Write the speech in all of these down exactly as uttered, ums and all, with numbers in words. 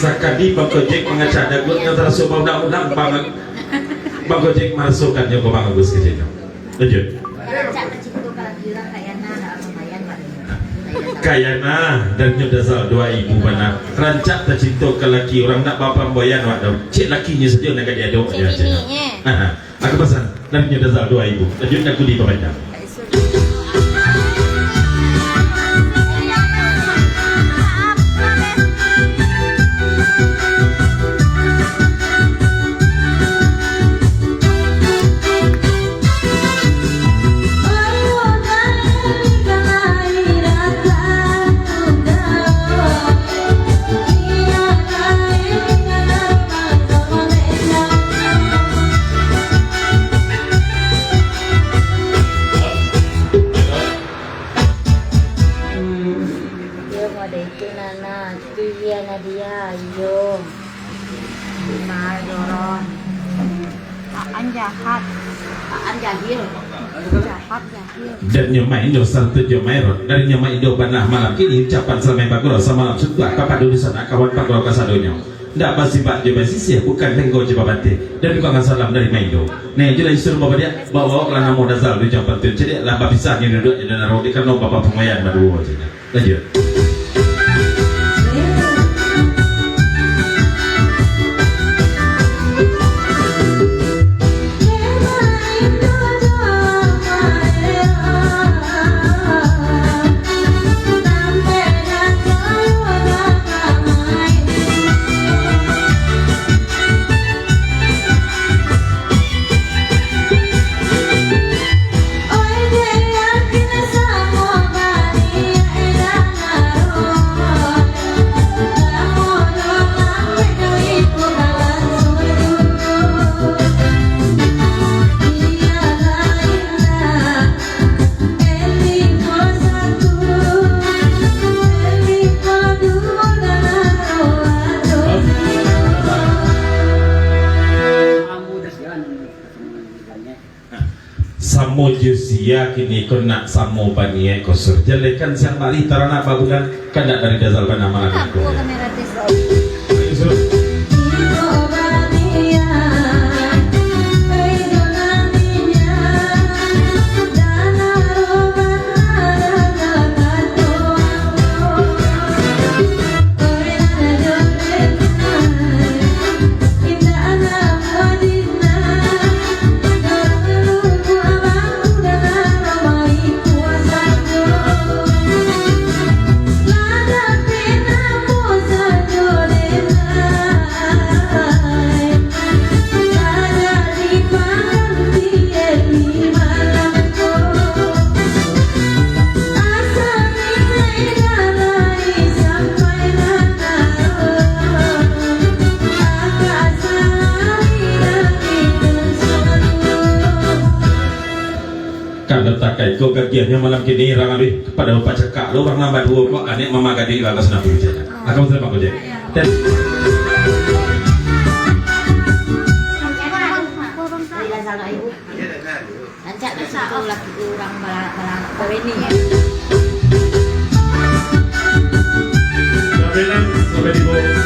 Sakali Bang Gojek mangacak daguak nan taraso baulang-ulang, Bang, Bang Gojek marasokannyo ka Bang Agus keceknyo. Lanjut. Rancak tacinto ka laki urang, Kak Yana, ndak bapambayang, Kak Yana. Kak Yana, dari nyo Dazal duo ribu bana. Rancak tacinto ka laki urang, ndak bapambayang, Wak, dau. Cek lakinyo sajo nan ka diadok. Cek bininya. Ha, ha. Aku pasan, dari nyo Dazal duo ribu. Lanjut, aku di papanjang. Hmm, iyo mode itu, Nana. Iyo, Nadia, iyo. Bima, Joron. Aan jahat. Aan jahil. Jahat, jahil. Dan nyo main jo santun jo main rot. Dari nyo main jo banah malam kini, ucapan salamai bagurau, samalam sudah kapado di sanak kawan pagurau kasadonyo. Ndak basibak jo basisiah, bukan tenggo jo babateh. Dan dukungan salam dari Maindo. Nah, itulah isu babadiak, bawa lah namo Dazal, dujang pantun cadiak, lah bapisah ni duduk di Danaro, di karano bapa pangoyan baduo je. Lanjut. Samo jo sia kini ko nak samo baniaik kosong. Jalekan siang mari taranak babulan, kandak dari Dazal bana malam minggu. Kalau takai ko gagiahnyo malam kini, urang aduh, kapado pacakak lo urang nambah duo ko, anek mama gadih lalas nak hujan. Akan terima kasih. Dan Rancak tu satu laki urang bala-, bala-, bawini. Sampai lah, sampai di bawah.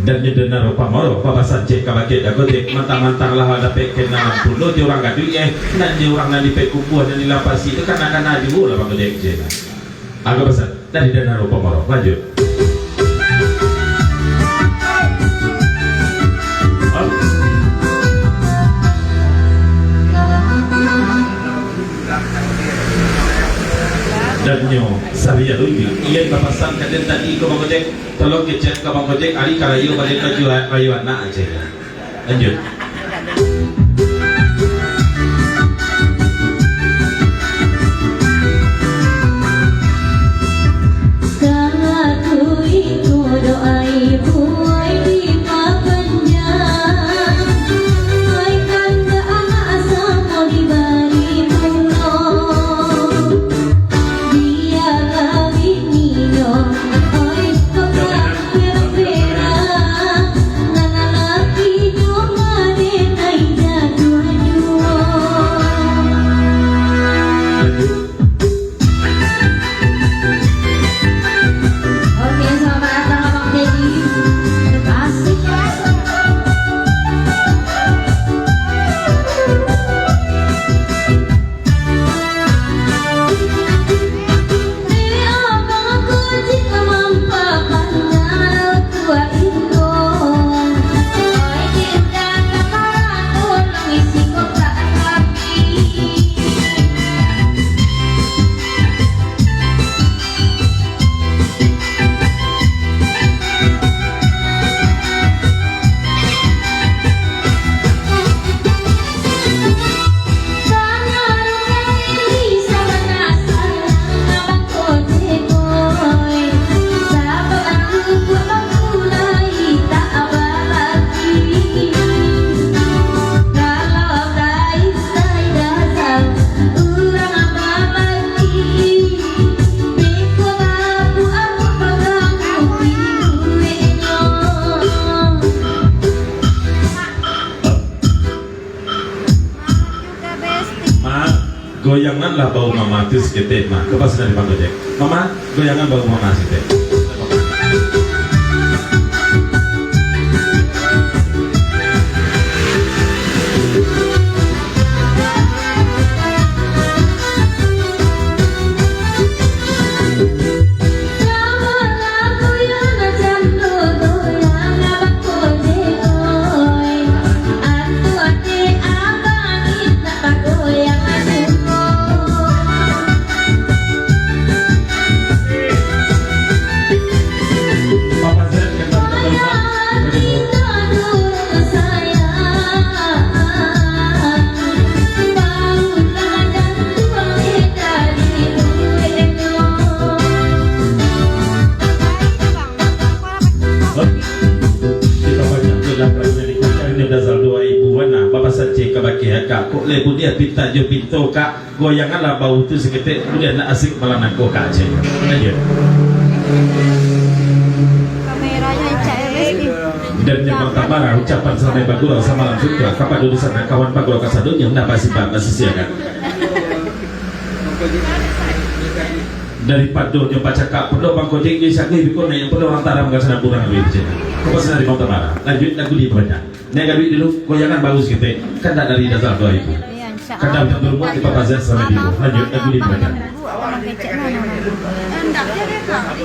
Dan nyo Danaro pamoro, papasan cek ka bakeh dago cek, mantang-mantang lah dapek kenalan pulo jo urang gaduik, eh, nan jo urang nan dipek kubuah, nan dilapasi tu, kana-kana juo lah bagojek je lah. Aku pasan dari Danaro pamoro, lanjut. Dan nyo, sariah dulu, iyo papasan ka den tadi ko bagojek. Tolong kecek ka Bang Gojek, ari ka rayo baliak baju rayo anak aja. Lanjut. Salah tu iko doa ibu ai dipapanjang. Ai kandak anak samo dibari pulo. Bialah bininyo, oi, kok tak pera-pera. Ma, goyanganlah bahu mama tu saketek, Ma. Lepas dari Bang Gojek. Mama, goyangan bahu mama saketek. Bapasan ciek ka bakeh akak, kok lai buliah pintak jo pinto, Kak. Goyanganlah bahu tu saketek, buliah nak asik malam nangko, Kak, cek. Lanjut. Kameranya Cak Ernest ni. Dan nyo Bang Tamara, ucapan salamaik bagurau samalam suntuak kapado di sanak kawan bagurau kasadonyo, nan basipak basisiakan. Daripado nyo bacakak, pado Bang Gojek jo Isyak, biko naiak pado urang taram ka sinan, kurang labiah cek. Kepasan dari Bang Tamara. Lanjut lagu di banyak. Naiak gaduik dulu, goyangan baru saketek. Kandak dari Dazal dua ribu. Iya, insya Allah. Kandak udah berumur di Papa Zat sama Dibo. Lanjut lagu di banyak. Abang kecek mana? Enggak, dia, dia, Kak.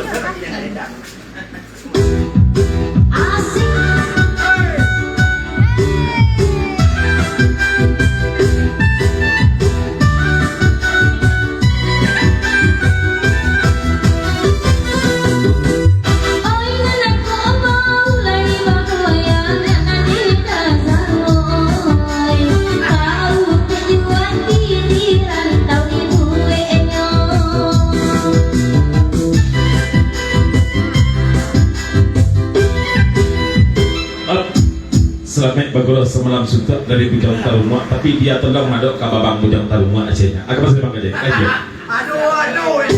Asik. Salamaik bagurau samalam suntuak dari Bujang Tarumuak, tapi dia tolong madok ka babang Bujang Tarumuak asinyo. Agak pasal bang aja. Ayo. Aduh, aduh.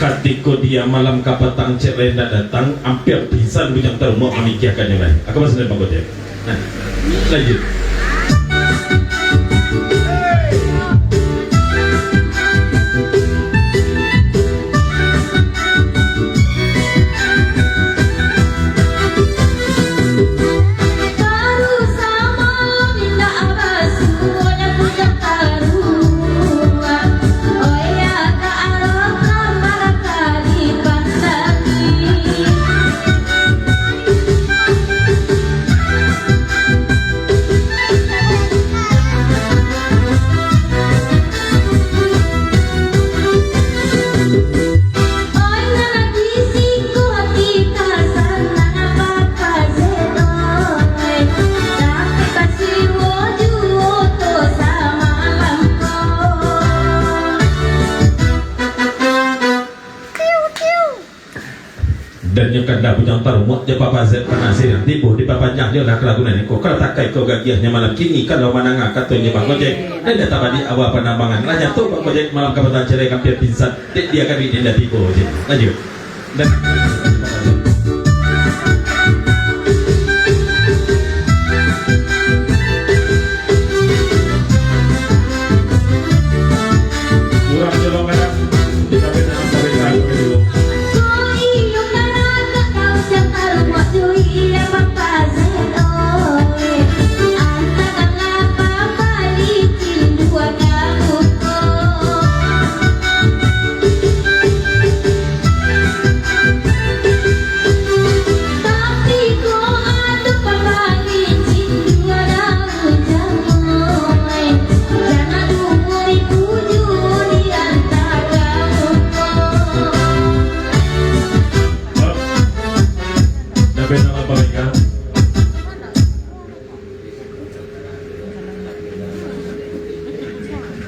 Katiko dia malam kapatang cek lain ndak datang, ampia pingsan Bujang Tarumuak mamikiakannyo lai. Aku masih nampak kau dia. Nah, lanjut. Dan nyo kandak Bujang Tarumuak jo Papa Zat panasiran tibo dipapanjang jo lah kalagunan ko. Kalau takai ko gagiahnyo malam kini, kalau mandanga katonyo Bang Gojek, dan dah tabadi awal panambangan, lah nyato Bang Gojek malam kapatang cek lain ampia pingsan, dek dia kami dinda tibo je. Lanjut. Dan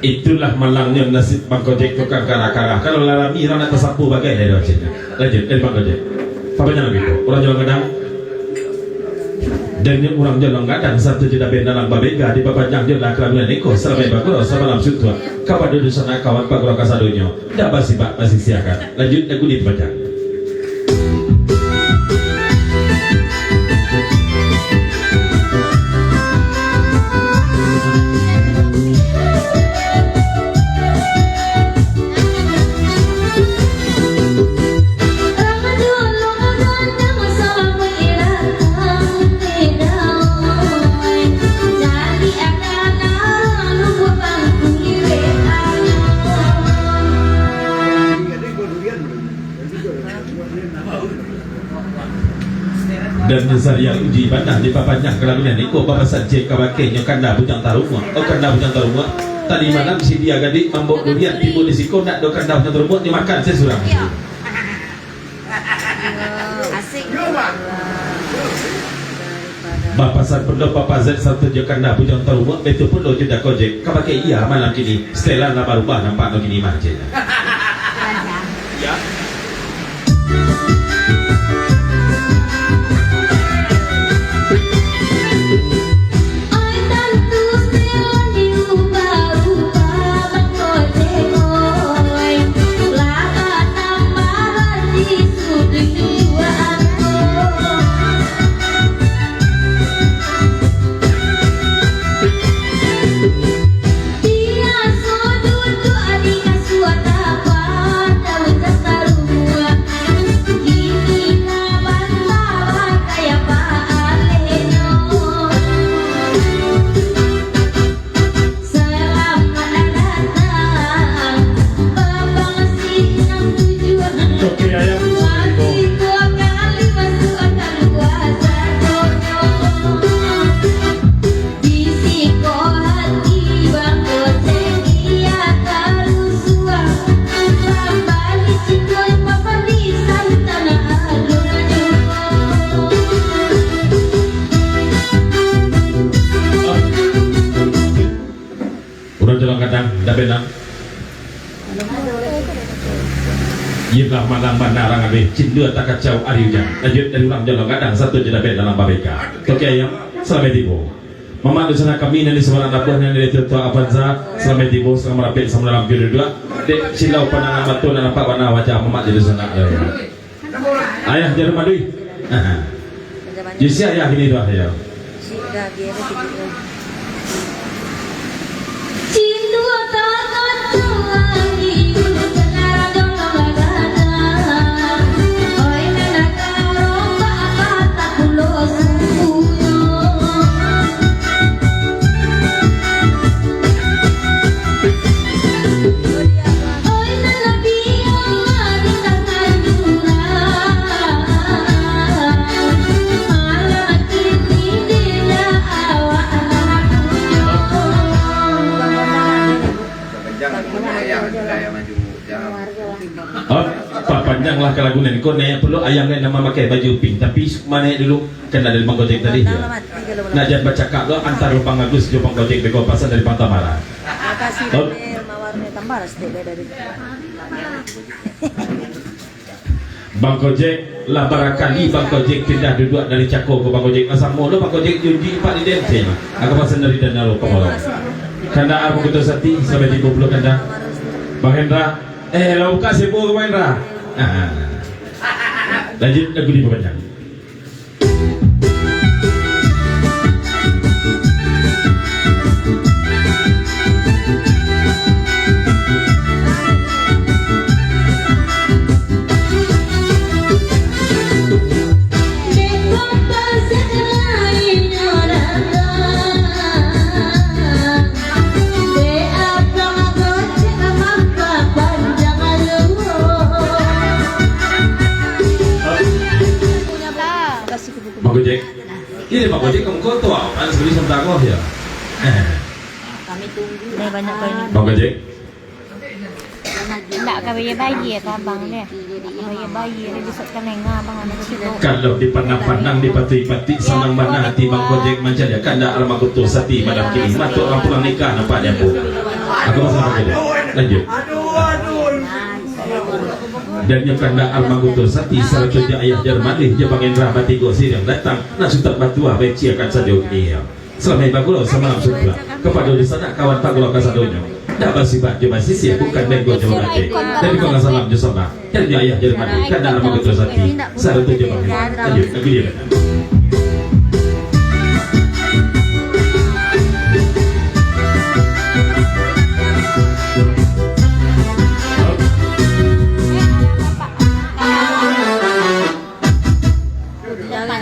Itulah malangnyo nasib Bang Gojek tukang karah-karah. Kalau lah rami, urang nak tasapu bagai lai doh, ceknyo. Lanjut, dari Bang Gojek. Papanjang lagi tu. Urang Jolong Gadang. Dan nyo urang Jolong Gadang, satu jo Daben Dalang babega, dipapanjang jo lah kalabuan iko, salamaik bagurau samalam suntuak. Kapado dunsanak kawan pagurau kasadonyo. Ndak basibak basisiakan. Lanjut lagu ni, Bajang. Dan sariang uji bana dipapanjang kalabihan iko, bapasan ciek kabake nyo kanda Bujang Tarumuak. Oh, kanda Bujang Tarumuak. Tadi malam si Dia Gadih mambao durian tibo di siko, ndak do kanda Bujang Tarumuak, dimakan se surang. Asik. Bapasan pulo Papa Z satu jo kanda Bujang Tarumuak, baitu pulo jo Dak Gojek. Kabake iya malam kini, setelan lah barubah nampak no kini mah, ceknyo. Ya. Oke, ayam. Di siko hati Bang Gojek iya tarusuah, pambali cindoi, pambali santan, aduh, aduh. Urang Jolong Gadang, Daben Dalang. Iyolah malang bana urang abih, cindua takacau ari ujan. Lanjut dari urang Jolong Gadang, satu jo Daben Dalang babega. Toke Ayam, salamaik tibo. Mamak dunsanak kami nan di Samarang Dabuah, nan di Tutua Avanza, salamaik tibo, salamaik marapek, salamaik dalam pio duduak. Dek silau pandangan batua, nan nampak bana wajah mamak di dunsanak. Ayah Jarum Maduih. Jusi ayah kini tu, ayah. Oh, papanjang lah ka lagu nan ko, naiak pulo ayam nan mamakai baju pink, tapi manaik dulu, kan dari Bang Gojek tadi, ya. Nah, jan bacakak lo antaro Bang Agus jo Bang Gojek, beko pasan dari Bang Tamara. Makasih, oh. Daniel, mawarnyo tambah lah sedikit dari. Bang Gojek, lah barakali Bang Gojek pindah duduak dari cako ko Bang Gojek. Lah samo lo Bang Gojek junji Pak Diden, cek mah. Aku pasan dari Daniel Pamolong. Kanda Arma Kuto Sati, sampai tigo puluh kanda. Bang Hendra, eh, lah buka sebo ko Bang Hendra. Ah. Lanjut lagu dipapanjang. Bang Gojek. Ini Bang Gojek, kamu kotor, ah, panas beli sementara, ya. Kami tunggu. Ini banyak kain. Bang Gojek. Ndak ka bayia-bayia ka abang deh. Ndak ka bayia-bayia deh, bisuak ka lengah abang anak cibo. Kalau dipandang-pandang, dipatuik-patuik, sanang bana ati Bang Gojek mancaliak kandak Almakuto Sati malam kini. Matuak urang pulang nikah nampak di ambo. Aku pasang Bang Gojek. Lanjut. Dan nyo kandak Almakuto Sati sarato jo ayah Jarmalih jo Bang Indra batigo siriang datang, nak sutak batuah baciakan sajo kini. Salamaik bagurau samalam sudah, kapado dunsanak kawan pagurau kasadonyo. Ndak basibat jo basisia, bukan denggo jo babateh. Tapi pangasalam jo sambah. Dari ayah Jarmalih, kandak Almakuto Sati, sarato jo Bang Indra. Lanjut, lagu dia.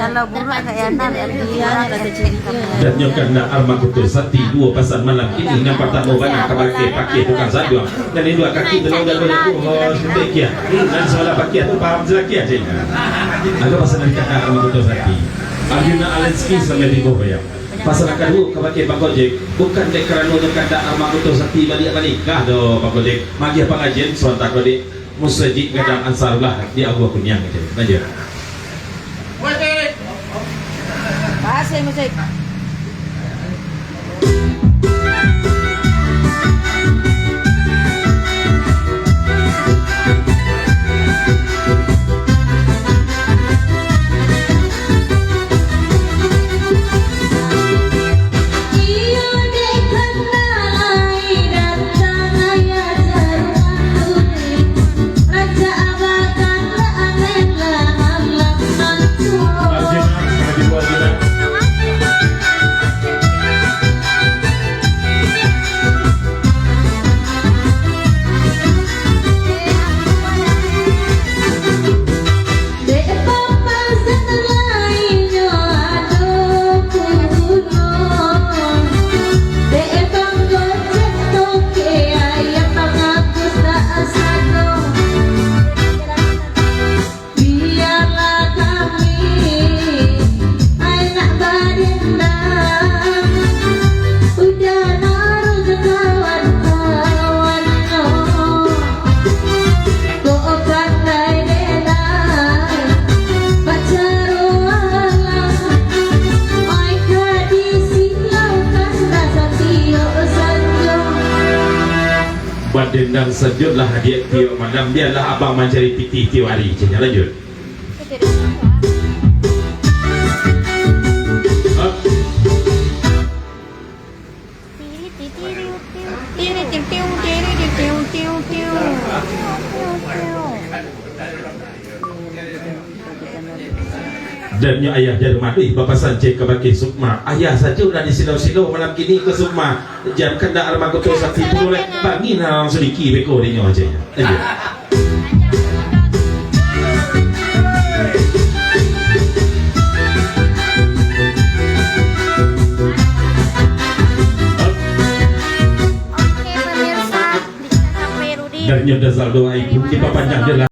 Kalau buruak ka Yana, dia lah kata ciri dia. Dan nyo kandak Almakuto Sati duo pasan malam kini, nan partamo bana ka bakeh pakeh tukang saduang, nan induak kaki telau dan balaku ho sumpek kia. Hmm, nan sabalah pakeh tu paham sila kia, cik. Agak pasan dari kandak Almakuto Sati. Arjuna Alenski sampai tibo bayang. Pasan kaduo ka bakeh Bang Gojek, bukan dek karano nyo kandak Almakuto Sati baliak banikah doh Bang Gojek. Magiah pangajian suanta ko dek Musajik Gadang Ansarullah di Aua Kuniang itu. Lanjut. Musik. Kasih musik. Dek papasan lai nyo ado kuno, dek Bang Gojek toke ayam pangaku sak sado. Biarlah kami ai nak badendam, udah naruh kawan-kawan no. Kok pandai denai, pacarualah, ai ka disilaukan dah satiok sanjo. Badendam sajolah adiak tiok malam, biarlah abang mancari pitih tiok ari, ceknya lanjut. Dan nyo ayah Jarmaluih bapasan cek kabake Sukma, ayah sajo lah disilau-silau malam kini ko Sukma. Jan kandak Armagoto Sakti tu lai, bangih nah langsung diki beko dinyo aja. Ayo. Oke, pemirsa, sampai Rudi. Dan nyo dah saldo ibu, dipapanjang je lah.